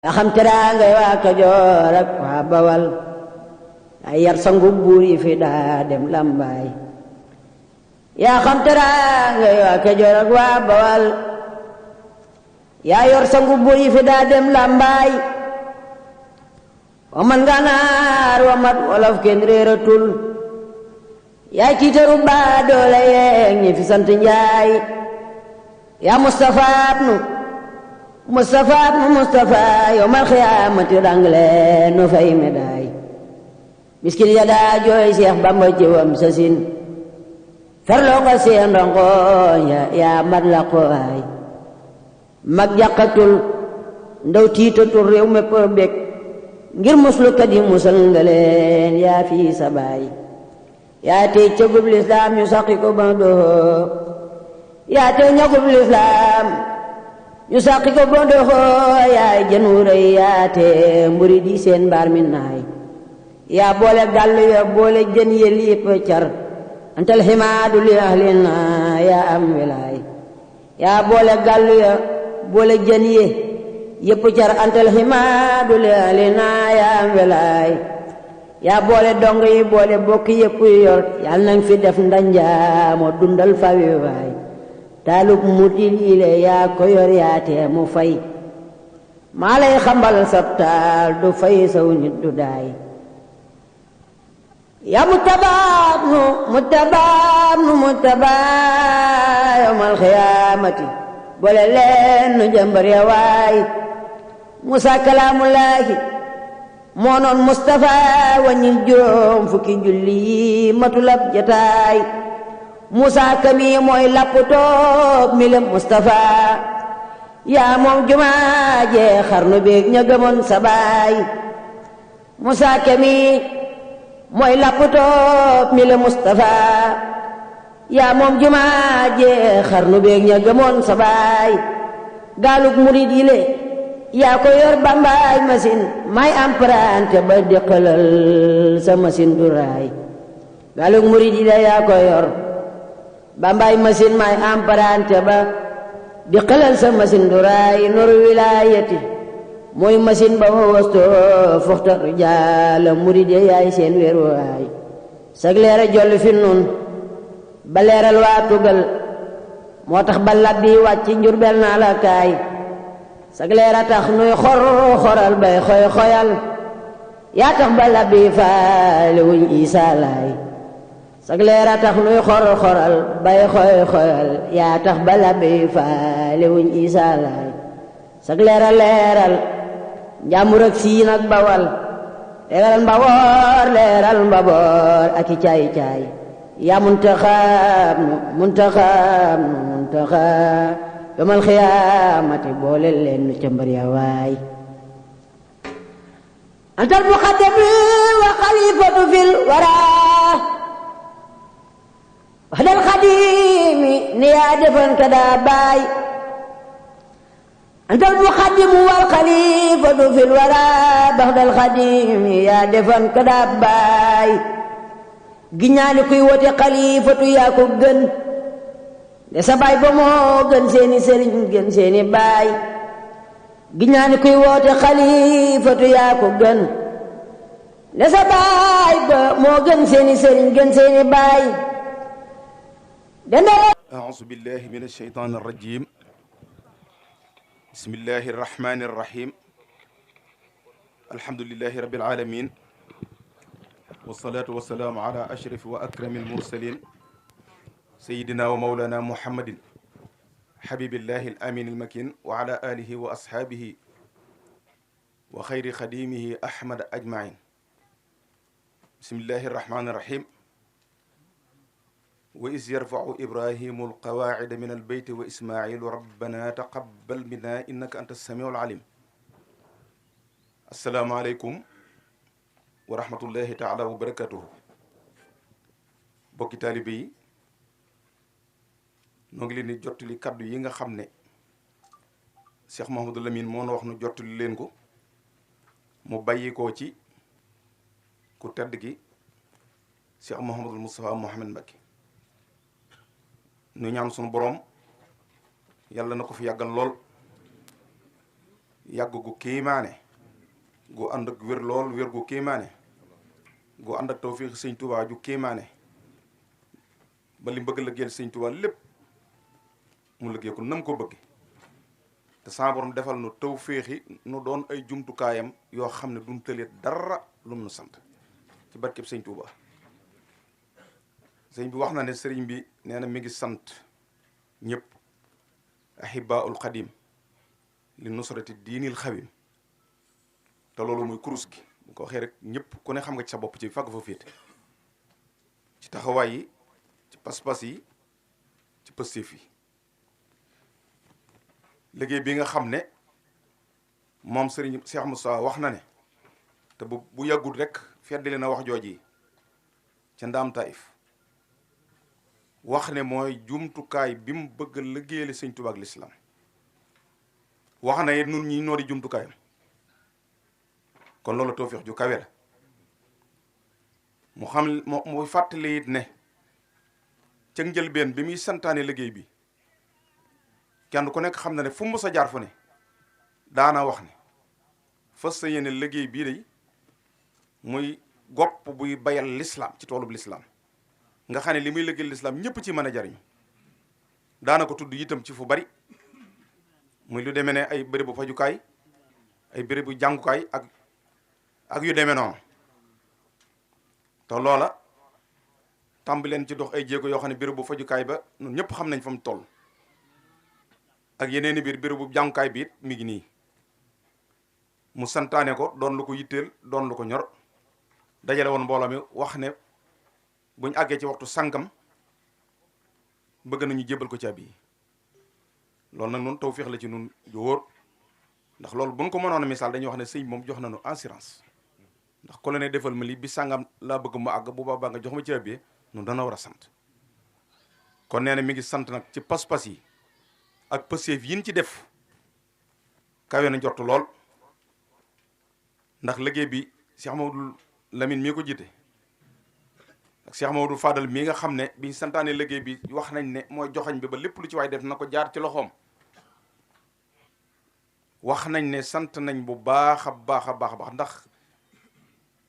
yaa xam teraangay waa Kajoor ak waa Bawal ay yar sangu buur yi fi daa dem Lambaay yaa xam teraangay waa Kajoor ak waa Bawal yaa yor sangu buur yi fi daa dem Lambaay wa man ganaar wa mat wolof kenn réeratul yaa kiitaru baa doole yeeg ñi fi sant Njaay yaa Mustafa yawmal xiyaamati rangle no fay médaay miskin ya daa jooy Seex Bamba jëwam sasin ferloo nga seen rongoñ yaa mat la qowaay mag jàqatul ndaw tiitatul réew mépp bég ngir muslukat yi musal nga leen yaa fii sa baay yaa tey cëgub lislaam ñu saqi ko ba doxoo yaa tey ñagub lislaam ñu saqi ko ba doxoo yaay jën wu rëy yaa tey mburi di seen mbaar mi naay yaa boole gàll ya boole jën yel yépp car antal ximaadu li ahlina yaa am wilaay yaa boole gàll ya boole jën ye yépp car antal ximaadu li ahlina yaa am wilaay yaa boole dong yi boole bokk yépp yor yàlla nang fi def ndanjaamoo dundal fawi waay taalub mutil ile yaa ko yor yaa tee mu fay maa lay xambal sab taal du fay saw nit du daay yaa muttabaa yawmal xiyaamati boole leen nu jëmbar ya waay Musaa kalaamullaahi moo noon Mustafa waññil juróom fukki julli matulab jataay Musaa kami mooy lapp toog mi lem Mustafa yaa moom jumaa jee xarnu beeg ña gëmoon sa baay Musaa kami mooy lapp toog mi lem Mustafa yaa moom jumaa jee xarnu beeg ña gëmoon sa baay gaalug murid yi le yaa ko yor bambaay machine may emprunté ba déqalal sa machine du raay gaalug murid yi le yaa ko yor bambaay machine may emprunté ba déqalal sa machine du raay noru wilaayati mooy machine ba ma wasto foxta rijaala murid yi yaay seen weeru waay sag leera jolli fi nun ba leeral waa tugal moo tax ba labbi wàcc Njurbel naa la kaay sag leera tax nuy xoral bay xoyal yaa tax ba labbi faale wuñ Isaa Laay sag leera tax nuy xoral bay xoyal yaa tax ba labbi faale wuñ Isaa Laay sag leera leeral njàmbur ak Siin ak Bawal leeral mbaboor ak i caay yaa muntaxaab yawmal xiyaamati boole leen nu cëmbar ya waay antal muqaddami wa xalifatu fil waraa waxdal xadimi ni yaa defan ka daa baay antal muqaddimu wal xalifatu fil waraa baxdal xadimi yaa defan ka daa baay giñaani kuy wote xalifatu yaa ko gën de sa baay ba moo gën seeni sëriñ gën seeni baay giñaani kuy wote xalifatu yaa ko gën de sa baay ba moo gën seeni sëriñ gën seeni baay أعوذ بالله من الشيطان الرجيم بسم الله الرحمن الرحيم الحمد لله رب العالمين والصلاة والسلام على أشرف وأكرم المرسلين سيدنا ومولانا محمد حبيب الله الأمين المكين وعلى آله وأصحابه وخير خديمه أحمد أجمعين بسم الله الرحمن الرحيم وإذ يرفع إبراهيم القواعد من البيت وإسماعيل ربنا تقبل منا إنك أنت السميع العليم السلام عليكم wa rahmatullahi taala wa barakatuhu bokki taalibe yi noo ngi leen di jottali kaddu yi nga xam ne Cheikh Mouhamadou Lamine moo na wax nu jottali leen ko mu bàyyi koo ci ku tedd gi Cheikh Mouhamadou Moustapha Mouhamed Mbacké nu ñaan sunu borom yàlla na ko fi yàggal lool yàgg gu kéemaane gu ànd ak wér lool wér gu kéemaane gu ànd ak tawfiix sëñ Tuubaa ju kéemaane ba li bëgg liggéeyal sëñ Tuubaa lépp mu liggéey ko nam ko bëgg te sa borom defal nu tawfiixi nu doon ay jumtukaayam yoo xam ne duñ tëleet dara lu mu nu sant ci barkeb sëñ Tuubaa sëñ bi wax na ne sëriñ bi nee na mi ngi sant ñëpp ahibaul xadim li nusrati diinil xawim te loolu muy kurus gi bu ko waxee rek ñëpp ku ne xam nga ci sa bopp ci fàgg fa féete ci taxawaay yi ci pas-pas yi ci pëstéef yi liggéey bi nga xam ne moom sëriñ Cheikh Moussa wax na ne te bu yàggut rek feddali na wax jooji ca ndaam Taïf wax ne mooy jumtukaay bi mu bëgg a liggéeyale sëñ Tuubaa ak lislaam wax na it nun ñi noo di jumtukaayam kon loolu tawfiix ju kawe la mu xam mu fàttali it ne ca njëlbeen bi muy santaane liggéey bi kenn ku nekk xam na ne fu mu mës a jaar fu ne daana wax ne fas sa yéene liggéey bii day muy gopp buy bayal lislaam ci toolub lislaam nga xam ne li muy liggéeyal lislaam ñëpp ci mën a jariñu daana ko tudd itam ci fu bari muy lu demee ne ay bérébu fajukaay ay bérébu jàngukaay ak yu demee noonu te loola tàmbaleen ci dox ay jéego yoo xam ne bérébu fajukaay ba ñun ñëpp xam nañ fa mu toll ak yeneen i bérébu jàngukaay bi it mi ngi nii mu santaane ko doon lu ko yitteel doon lu ko ñor dajale woon mbooloo mi wax ne buñ àggee ci waxtu sangam bëgg nañu jébal ko caabi yi loolu nag noonu tawfeex la ci nun ju wóor ndax loolu buñ ko mënoon a misaal dañuy wax ne sëñ moom jox nañu assurance ndax ko la ne defal ma lii bi sangam laa bëgg mu àgg bu boobaa nga jox ma caabi nun dana war a sant kon nee na mi ngi sant nag ci pas-pas yi ak pëseef yin ci def kawe na njort lool ndax liggéey bi Cheikh Mamadou Lamine mii ko jiite ak Cheikh Mamadou Fadal mii nga xam ne biñ santaane liggéey bi wax nañ ne mooy joxañ bi ba lépp lu ci waay def na ko jaar ci loxoom wax nañ ne sant nañ bu baax a baax a baax a baax ndax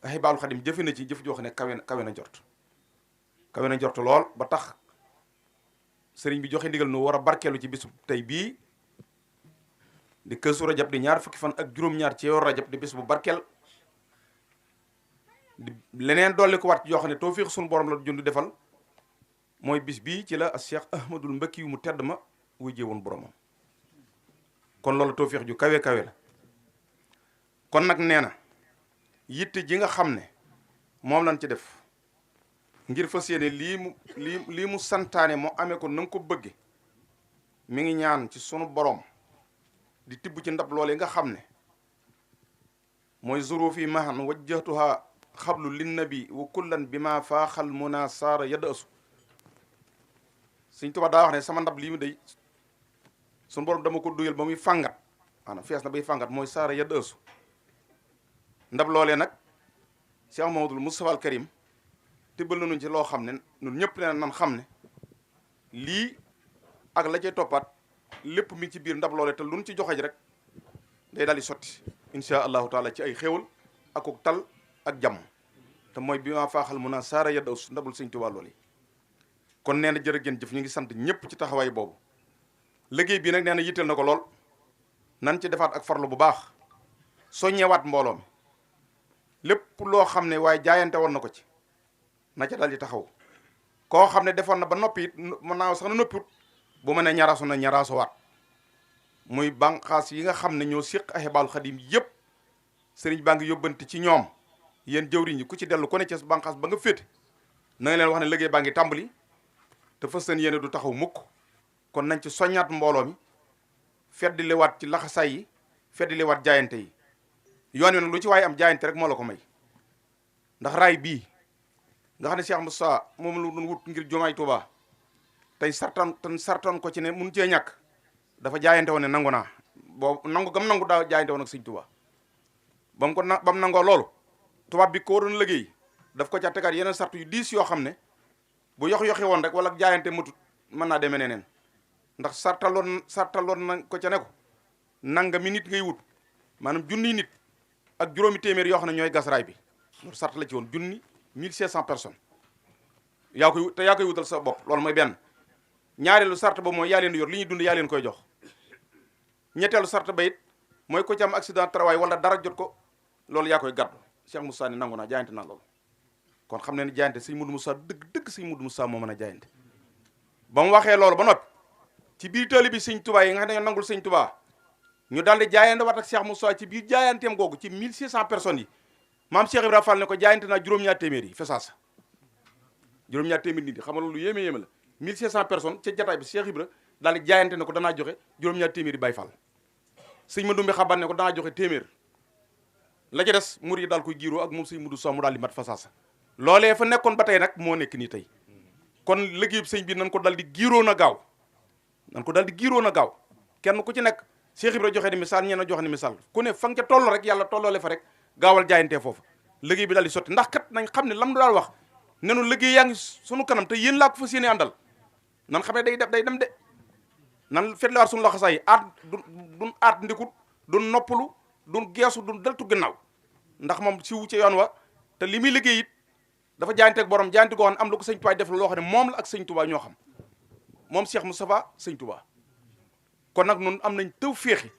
Ahibahil Khadim jëfe na ci jëf joo xam ne kawe na njort lool ba tax sëriñ bi joxe ndigal nu war a barkeelu ci bisu tey bii di Kazu Rajab di ñaar fukki fan ak juróom-ñaar ci weeru Rajab di bis bu barkeel di leneen dolli ko waat yoo xam ne tawfiix suñu borom la jund defal mooy bis bii ci la ak Cheikh Ahmadul Mbakki yu mu tedd ma wuy jéewoon boromam kon loolu tawfiix ju kawe la kon nag nee na yitte ji nga xam ne moom lañ ci def ngir fas yéene lii mu santaane moo amee ko na nga ko bëgge mi ngi ñaan ci sunu borom di tibb ci ndab loole nga xam ne mooy zurufi mahan wajjahtuha xablu linnabi wa kullan bi ma faaxal muna saara yadda asu Sëñ Tuubaa daa wax ne sama ndab lii mu day sunu borom dama ko duyal ba muy fàngat maanaam fees na bay fàngat mooy saara yadda asu ndab loolee nag Cheikh Mamadou Moustapha al Karim tibbal nañu ci loo xam ne ñun ñëpp ne nan xam ne lii ak la cay toppaat lépp mi ci biir ndab loole te luñ ci joxe rek day daal di sotti insha allahu taala ci ay xéewal akuk tal ak jàmm te mooy bi ma faaxal mun a saara yadda us ndabul Sëñ Tuubaa loolu kon nee na jërë ngeen jëf ñu ngi sant ñëpp ci taxawaay boobu liggéey bii nag nee na yitteel na ko lool nan ci defaat ak farlu bu baax soññewaat mbooloo mi lépp loo xam ne waaye jaayante woon na ko ci na ca dal di taxaw koo xam ne defoon na ba noppi it mën naa sax na noppiwut bu ma ne ñaraasu na ñaraasuwaat muy banqaas yi nga xam ne ñoo séq Ahibahil Khadim yëpp sëriñ baa ngi yóbbante ci ñoom yéen jëwriñ yi ku ci dellu ku ne ci banqaas ba nga féete na nga leen wax ne liggéey baa ngi tàmbali te fas seen yéene du taxaw mukk kon nañ ci soññaat mbooloo mi feddliwaat ci laxasaay yi feddliwaat jaayante yi yoon wi nag lu ci waaye am jaayante rek moo la ko may ndax raay bii nga xam ne Cheikh Moussa moom lu doon wut ngir jumaay Tuubaa tey sartan ko ci ne mun cee ñàkk dafa jaayante woon ne nangu naa boobu nangu gam nangu daa jaayante woon ak Sëñ Tuubaa ba mu nangoo loolu tubaab bi ko doon liggéey daf ko ca tegaat yeneen sart yu diis yoo xam ne bu yoxi woon rek wala jaayante matut mën naa demee neneen ndax sartaloon nañ ko ca ne ko nanga mi nit ngay wut maanaam junniy nit ak juróomi téeméer yoo xam ne ñooy gas raay bi loolu sart la ci woon junni 1500 personnes yaa koy wutal sa bopp loolu mooy benn. ñaareelu sart ba mooy yaa leen yor li ñuy dund yaa leen koy jox ñetteelu sart ba it mooy ko ci am accident travail wala dara jot ko loolu yaa koy gàddu Cheikh Moussa ni nangu naa jaayante naa loolu kon xam ne ni jaayante sëñ Modou Moussa dëgg sëñ Modou Moussa moo mën a jaayante ba mu waxee loolu ba noppi ci biir taalibe bi sëñ Touba yi nga xam ne dañoo nangul sëñ Touba ñu daal di jaayante waat ak Cheikh Moussa ci biir jaayanteem googu ci 1600 personnes yi maam Cheikh Ibrahima Fall ne ko jaayante naa juróom-ñaar téeméer yi fesaasa juróom-ñaar téeméer nit yi xam nga loolu yéeme la 1500 personnes ca jataay bi Cheikh Ibra daal di jaayante ne ko danaa joxe juróom-ñaar téeméer yi Baye Fall sëñ ma dumbi xaban ne ko danaa joxe téeméer la ca des mur yi daal koy giiroo ak moom sëñ Mudu Sow mu daal di mat fasaasa loolee fa nekkoon ba tey nag moo nekk nii tey kon liggéeyub sëñ bi nan ko dal di giiroo na gaaw kenn ku ci nekk Cheikh Ibra joxe ni misaal ñeena joxe ni misaal ku ne fa nga ca toll rek yàlla tolloole fa rek gaawal jaayantee foofu liggéey bi daal di sotti ndax kat nañ xam ne lam daal wax nenu liggéey yaa ngi sunu kanam te yéen laa ko fas yéene àndal nan xam ne day dem de nan fetlewaat suñu laxasaay dun aat ndikut dun noppalu dun geesu dun deltu gannaaw ndax moom si wu ci yoon wa te li muy liggéey it dafa jaayanteeg borom jaayante goo xam ne am lu ko sëñ Tuubaa def loo xam ne moom la ak sëñ Tuubaa ñoo xam moom Cheikh Moustapha sëñ Tuubaa kon nag nun am nañ tëw féexi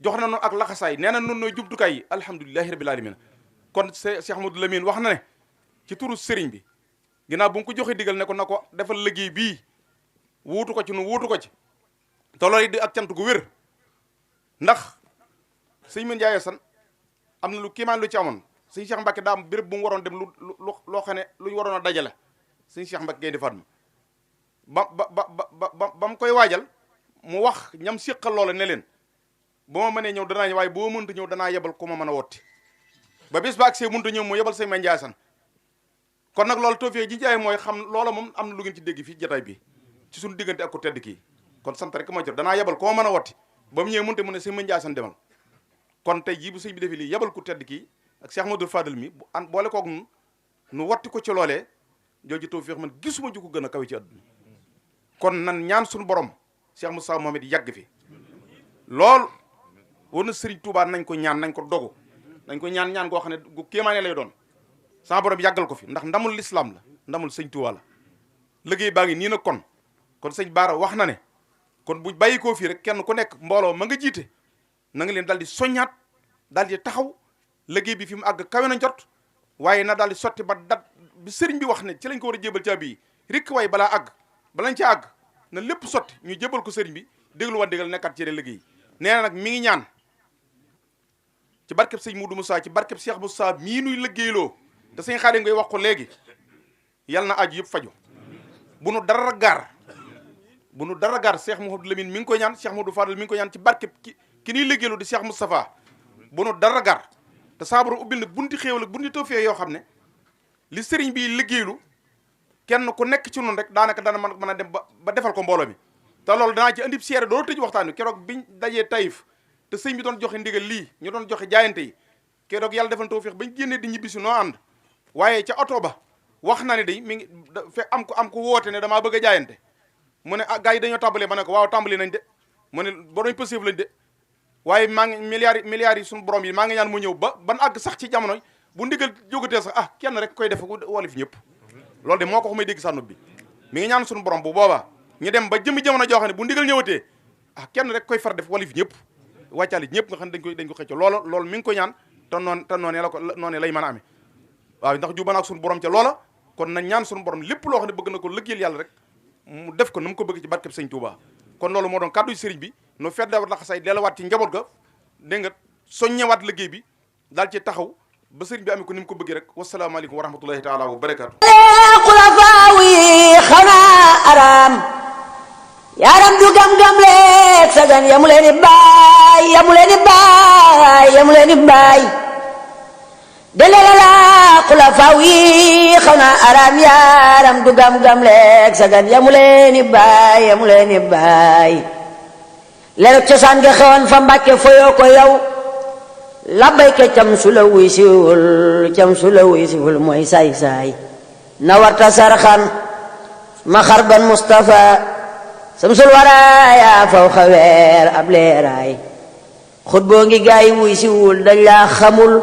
jox na noonu ak laxasaay nee na nun nooy jubtukaay yi alhamdulilahi rabbil alamin kon Cheikh Modou Lamine wax na ne ci turu sëriñ bi ginnaaw bu mu ko joxe digal ne ko na ko defal liggéey bii wuutu ko ci nu wuutu ko ci te loolu di ak cant gu wér ndax sëñ Mën Njaay san am na lu kiimaan lu ci amoon sëñ Cheikh Mbacke daa am béréb bu mu waroon dem loo xam ne lu ñu waroon a dajale sëñ Cheikh Mbacke Gaynde Fatma ba mu koy waajal mu wax ñam séqal loola ne leen bu ma mënee ñëw danaa ñëw waaye boo mënta ñëw danaa yebal ku ma mën a wotti ba bis ba ak see mënta ñëw mu yebal sëñ Mën Njaay san kon nag loolu tawfeex ji jaay mooy xam loola moom am na lu ngeen ci dégg fii jotaay bi ci suñu diggante ak ko tedd kii kon sant rek ma jot danaa yebal koo mën a wotti ba mu ñëwee mënte mu ne sëñ Mën Njaay san demal kon tey jii bu sëñ bi defee lii yebal ku tedd kii ak Cheikh Modou Fadal mi bu an boole koog nu wotti ko ci loolee jooju tawfeex man gisuma ju ko gën a kawe ci àdduna kon nan ñaan suñu borom Cheikh Moussa moom it yàgg fi lool war na Serigne Touba nañ ko ñaan nañ ko dogu nañ ko ñaan goo xam ne gu kéemaane lay doon sama borom yàggal ko fi ndax ndamul l'islam la ndamul sëñ Touba la liggéey baa ngi nii nag kon sëñ Baara wax na ne kon bu bàyyi koo fii rek kenn ku nekk mbooloo ma nga jiite na nga leen daal di soññaat daal di taxaw liggéey bi fi mu àgg kawe na njot waaye na daal di sotti ba dat bi sëriñ bi wax ne ci lañ ko war a jébal caabi yi rikk waaye balaa àgg balañ ci àgg na lépp sotti ñu jébal ko sëriñ bi déglu wa dégal nekkat ci liggéey nee na nag mi ngi ñaan ci barkeb sëñ Moudou Moussa ci barkeb Cheikh Moussa mii nuy liggéeyloo te sëñ Xaadim ngay wax ko léegi yal na aju yëpp faju bu nu dara gaar Cheikh Mouhamadou Lamine mi ngi koy ñaan Cheikh Mouhamadou Fadal mi ngi koy ñaan ci barkeb ki nuy liggéeyloo di Cheikh Moustapha bu nu dara gaar te saabaro ubbil na bunti xéewal ak bunti tawfeex yoo xam ne li sëriñ bi liggéeylu kenn ku nekk ci noonu rek daanaka dana mën a dem ba defal ko mbooloo mi te loolu danaa ci andi seere doo tëj waxtaan wi keroog biñ dajee Taïf te sëñ bi doon joxe ndigal lii ñu doon joxe jaayante yi keroog yàlla defal tawfeex bañ génnee di ñibbisi noo ànd waaye ca oto ba wax na ne day mi ngi fe am ko woote ne damaa bëgg a jaayante mu ne ah gars yi dañoo tàmbalee ma ne ko waaw tàmbali nañ de mu ne borom possible lañ de waaye maa ngi milliards yi suñu borom yi maa ngi ñaan mu ñëw ba ban àgg sax ci jamono bu ndigal jógatee sax kenn rek koy def wolif ñëpp loolu de moo ko xamay dégg sànnu bi mi ngi ñaan suñu borom bu boobaa ñu dem ba jëmi jamono joo xam ne bu ndigal ñëwatee kenn rek koy far def walif ñëpp wàccaali ñëpp nga xam ne dañ ko xëcco loolu mi ngi ko ñaan te noonee la ko noonee lay mën a amee waaw ndax juba naak suñu borom ca loola kon nañ ñaan suñu borom lépp loo xam ne bëgg na ko liggéeyal yàlla rek mu def ko na mu ko bëgg ci barkeb sëñ Touba kon loolu moo doon kàddu sëriñ bi no feddawaat la xasay delluwaat ci njaboot ga dégg nga soññewaat liggéey bi daal ci taxaw ba sëriñ bi amee ko ni mu ko bëggee rek wasalaamaaleykum wa rahmatullahi taala wa barakaatu xulafaawi xanaa araam yaram du gam-gam leeg sagan yamu leen i baay delela xulafaawi xanaa araam yaram du gam-gam leeg sagan yamu leen i baay leerug cosaan nga xewoon fa Mbàkke foyoo ko yow labbayka cam su la wuy siwul mooy saay-saay na warta sarxan ma xarban Mustafa samsul waraaya faw xaweer ab leeraay xut boo ngi gaay wuy si wul dañ laa xamul